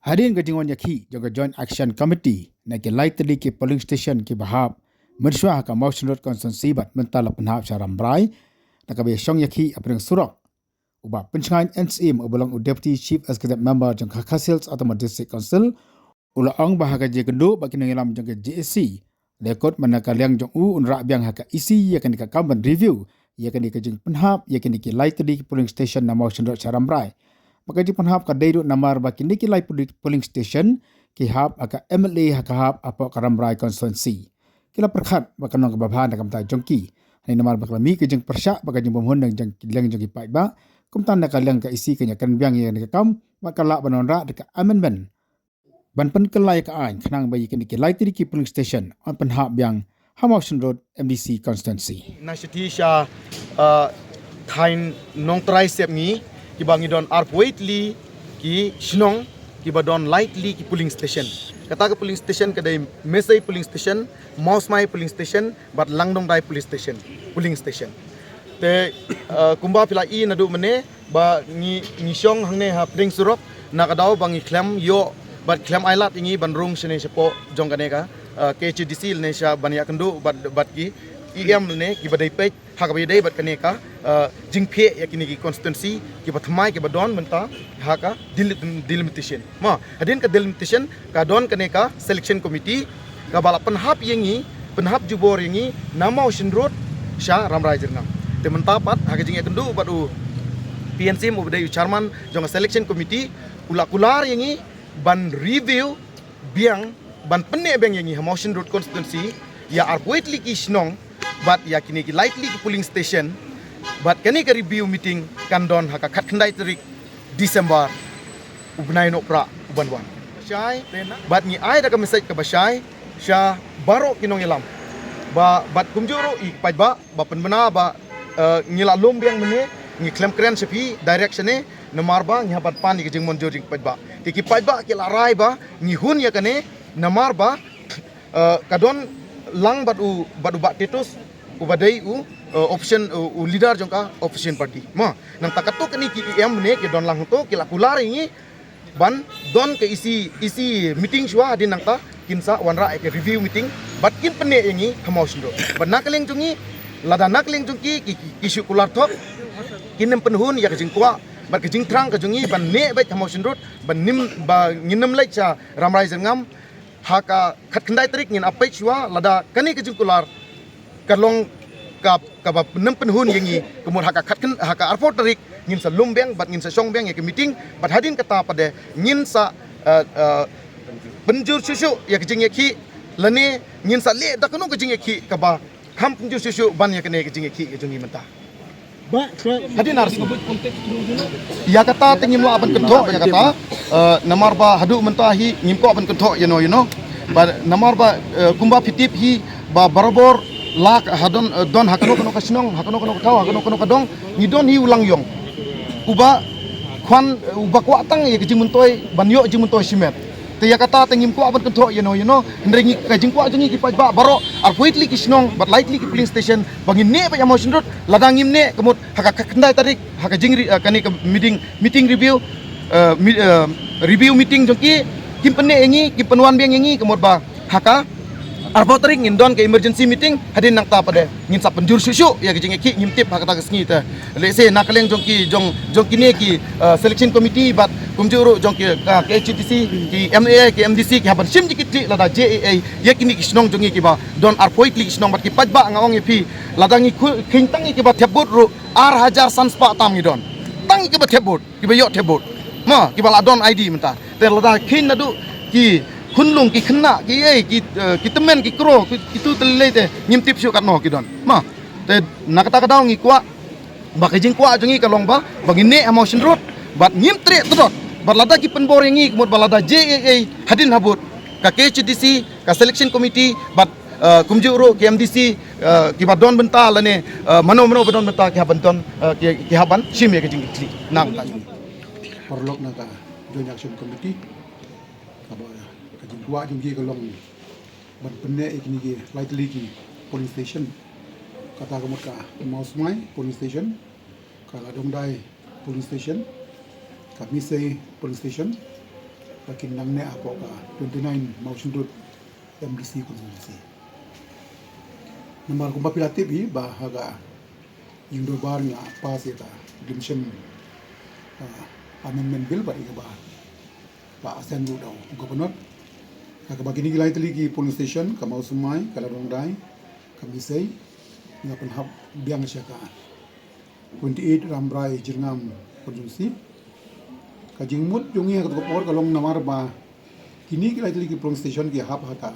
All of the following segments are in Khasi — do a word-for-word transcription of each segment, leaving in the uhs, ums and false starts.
Hadien ka jingwan ïakhih jong ka Joint Action Committee na ki lai tylli ki polling station kiba hap mynshuwa ha ka Mawshynrut constituency bad mynta la pynhap sha Rambrai, na kaba ïashong ïakhih ha pdeng surok, u Bah Pynshngaiñ N Syiem uba long u Deputy Chief Executive Member jong ka Khasi Hills Autonomous District Council, u la ong ba ha ka jingïakynduh bad ki nongïalam jong ka J A C, la kut mynta ka liang jong u un rah biang ha ka E C ïa kane ka kam ban review ïa kane ka jingpynhap ïa kine ki lai tylli ki polling station na Mawshynrut sha Rambrai. Ba ka jingpynhap ka dei ruh namar ba kine ki lai polling station ki hap ha ka M L A ha ka hap hapoh ka Rambrai constituency. Ki la pyrkhat ba ka long kaba bha na ka bynta jong ki. Hangne namar ba ka la mih ka jingpyrshah bad ka jingbymhun na ka liang jong ki paidbah, kumta na ka liang ka E C kan ïakren biang ïa kane ka kam bad ka lah ban wanrah da ka amendment ban pynkylla ïa ka aiñ khnang ba ïa kine ki lai tylli ki polling station yn pynhap biang ha Mawshynrut M D C constituency. Na shiti sha, uh, thaiñ Nongtrai Sepngi, kiba ngi don arphew wei tylli ki shnong kiba don lai tylli ki polling station. Kata ka polling station ka dei Mesei polling station, Mawsmai polling station bad Langdongdai police station, polling station. Te, uh, kumba phi la i naduh mynne ba ngi, ngi shong hangne ha pdeng surok, na ka daw ba ngi khlem ïoh bad khlem ailad ïa ngi ban rung shane shapoh jong kane ka, uh, K H A D C lane sha ban ïakynduh bad, bad ki E M lane kiba dei peit ha kaba ïadei bad kane ka, uh, jingphiah ïa kine ki constituency kiba thymmai kiba don mynta ha ka delim-, delimitation. Ma, hadien ka delimitation ka don kane ka selection committee kaba la pynhap ïa ngi, pynhap jubor ïa ngi na Mawshynrut sha Rambrai Jyrngam. Te mynta pat ha ka jingïakynduh bad u P N Syiem uba dei u chairman jong ka selection committee, u la kular ïa ngi ban review biang, ban pynneh biang ïa ngi ha Mawshynrut constituency ïa arphew wei tylli ki shnong bad ïa kine ki lai tylli ki polling station, bad kane ka review meeting kan don ha ka khatkhyndai tarik December u bnai Nohprah u ban wan. Shai, bad ngi ai da ka message kaba shai sha baroh ki nongïalam ba, bad kumjuh ruh ïa ki paidbah ba pynbna ba, eh, ngi la lum biang mynne, ngi khlem kren sha phi direct shane namar ba ngi hap ban pan ïa ka jingmynjur jong ki paidbah. Te ki paidbah ki la rai ba ngi hun ïa kane namar ba, eh, ka don lang bad u, bad u Bah Titus uba dei u, eh, opposition, u, u leader jong ka opposition party. Ma, nangta katto katne ki E M ne ki don lang hangto, ki la kular ïa ngi ban don ka E C, E C meeting shuwa, hadien nangta kin sa wanrah ïa ka review meeting bad kin pynneh ïa ngi ha Mawshynrut. Bad na ka liang jong ngi, lada na ka liang jong ki, ki, ki, ki shu kular thok, kin nym pynhun ïa ka jingkwah bad ka jingthrang ka jong ngi ban neh beit ha Mawshynrut, ban nym, ba ngin nym leit sha Rambrai Jyrngam, ha ka khatkhyndai tarik ngin ap peit shuwa lada kane ka jingkular ka long ka, kaba nym pynhun ïa ngi. Ka mut ha ka khatkhyn-, ha ka arphew tarik ngin sa lum biang bad ngin sa shong biang ïa ka meeting, bad hadien kata pat de ngin sa, eh, eh, pynjur shuh shuh ïa ka jingïakhih, lane ngin sa leh da kano ka jingïakhih kaba kham pynjur shuh shuh ban ïa kane ka jingïakhih ka jong ngi mynta. Ba, shuwa. Hadien ar snem. Ïa kata te ngim lah ban kynthoh ïa kata, eh, namar ba haduh mynta hi ngim kwah ban kynthoh ïano ïano. Ba namar ba, eh, kumba phi tip hi ba barabor la ka ha don, eh, don ha kano kano ka shnong, ha kano kano ka thaw, ha kano kano ka dong, ngi don hi u Langïong uba khwan, eh, uba kwah tang ïa ka jingmyntoi, ban ïoh jingmyntoi shimet. Te ïa kata te ngim kwah ban kynthoh ïano ïano, hynrei ngi, ka jingkwah jong ngi ki paidbah baroh arphew wei tylli ki shnong bad lai tylli ki polling station ba ngin neh beit ha Mawshynrut. Lada ngim neh, ka mut ha ka khatkhyndai tarik, ha ka jingri-, eh, kane ka meeting, meeting review, eh, mi-, eh, review meeting jong ki, kin pynneh ïa ngi, kin pynwan biang ïa ngi, ka mut ba ha ka arphew tarik ngin don ka emergency meeting, hadien nangta pat de ngin sa pynjur shuh shuh ïa ka jingïakhih, ngim tip ha kata ka sngi te. Lehse na ka liang jong ki, jong, jong kine ki, eh, selection committee bad kumjuh ruh jong ki, eh, K H A D C, ki M A A, ki M D C, ki hap ban shim jingkitkhlieh lada J A A ïa kine ki shnong jong ngi kiba don arphew wei tylli ki shnong bad ki paidbah, nga ong ïa phi, lada ngi khu-, kheiñ tang ïa kiba thep vote ruh ar hajar san spah tam ngi don. Tang ïa kiba thep vote, kiba ïoh thep vote. Ma, kiba la don I D mynta. Te lada kheiñ naduh ki khunlung, ki khynnah, ki ei, ki, eh, ki tymmen, ki kro, ki, kitu te lei te ngim tip shuh katno ki don. Ma, te na kata ka daw ngi kwah ba ka jingkwah jong ngi ka long ba, ba ngin neh ha Mawshynrut bad ngim treh tdot. Bad lada ki pynbor ïa ngi, ka mut ba lada J A A hadien habud, ka K H A D C, ka selection committee bad, eh, kumjuh ruh ki M D C, eh, kiba don bynta lane, eh, mano mano ba don bynta ki hap ban don, eh, ki, ki hap ban shim ïa ka jingkitkhlieh. Nangta. Paralok na ka Joint Action Committee, kaba ka jingkwah jong ki ka long ban pynneh ïa kine ki lai tylli ki polling station. Kata ka mut ka Mawsmai polling station, ka Langdongdai polling station, ka Misei polling station, ba kin nang neh hapoh ka twenty-nine Mawshynrut M D C constituency. Namar kumba phi la tip hi ba ha ka ïing dorbar ngi la pass ïa ka Dim Shym, ah, Amendment Bill bad ïa kaba la assent ruh da u Governor. Ha kaba kine ki lai tylli ki polling station, ka Mawsynmai, ka Ladrongdai, ka Misei, ngi la pynhap biang sha ka twenty-eight Rambrai Jyrngam constituency. Ka jingmut jong ngi ha kato ka por ka long namar ba kine ki lai tylli ki polling station ki hap ha ka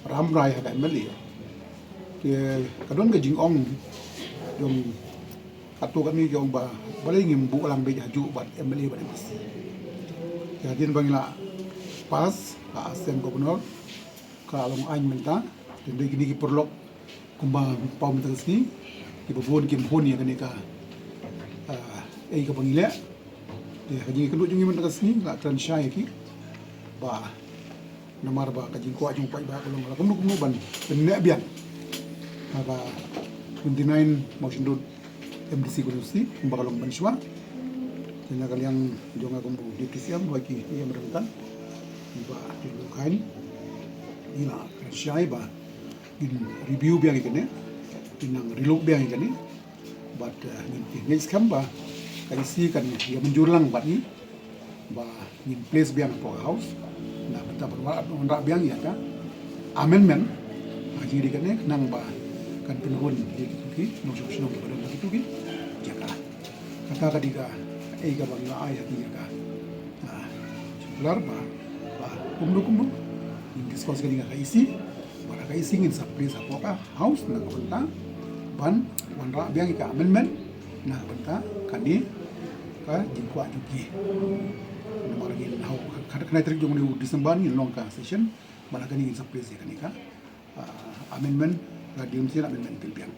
Rambrai ha ka M L A. Te ka don ka jingong jong kato kane ki ong ba balei ngim buh lang beit hajuh bad M L A bad M D C. Te hadien ba ngi la pass, la assent Governor, ka long aiñ mynta. Te dei kine ki paralok kumba paw mynta ka sngi, kiba bun kim hun ïa kane ka, ah, ei kaba ngi leh. Te ha ka jingïakynduh jong ngi mynta ka sngi la kren shai ïa ki ba namar ba ka jingkwah jong u paidbah ka long la kumno kumno ban pynneh biang ha ka twenty-nine Mawshynrut M D C constituency kumba ka long mynshuwa. Te na ka liang jong nga kum u Deputy C M bad ki E M ryngkat, i Bah Tijlukhain, i la kren shai ba ngin review biang ïa kane, ngin nang relook biang ïa kane. Bad, eh, ngin, ngin ngeit skhem ba ka E C kan ïa mynjur lang bad ngi ba ngin place biang hapoh ka House na ka bynta ban wanrah, wanrah biang ïa ka amendment. Ha ka jingïadei kane khnang ba kan pynhun ïa kito ki nongshong shnong kiba don ha kito ki jaka. Kata ka dei kaei kaba ngi la ai ha ki ïa ka, ah, circular ba, ba kumno kumno ngin discuss kane ha ka E C, bad ha ka E C ngin sa place hapoh ka House na ka bynta ban wanrah biang ïa ka amendment na ka bynta kane ka jingkwah jong ki. Namar ngin hap ha ka khyndai tarik jong une u December ngin long ka session, bad ha kane ngin sa place ïa kane ka, ah, amendment, ka Dim Shym Amendment Bill biang.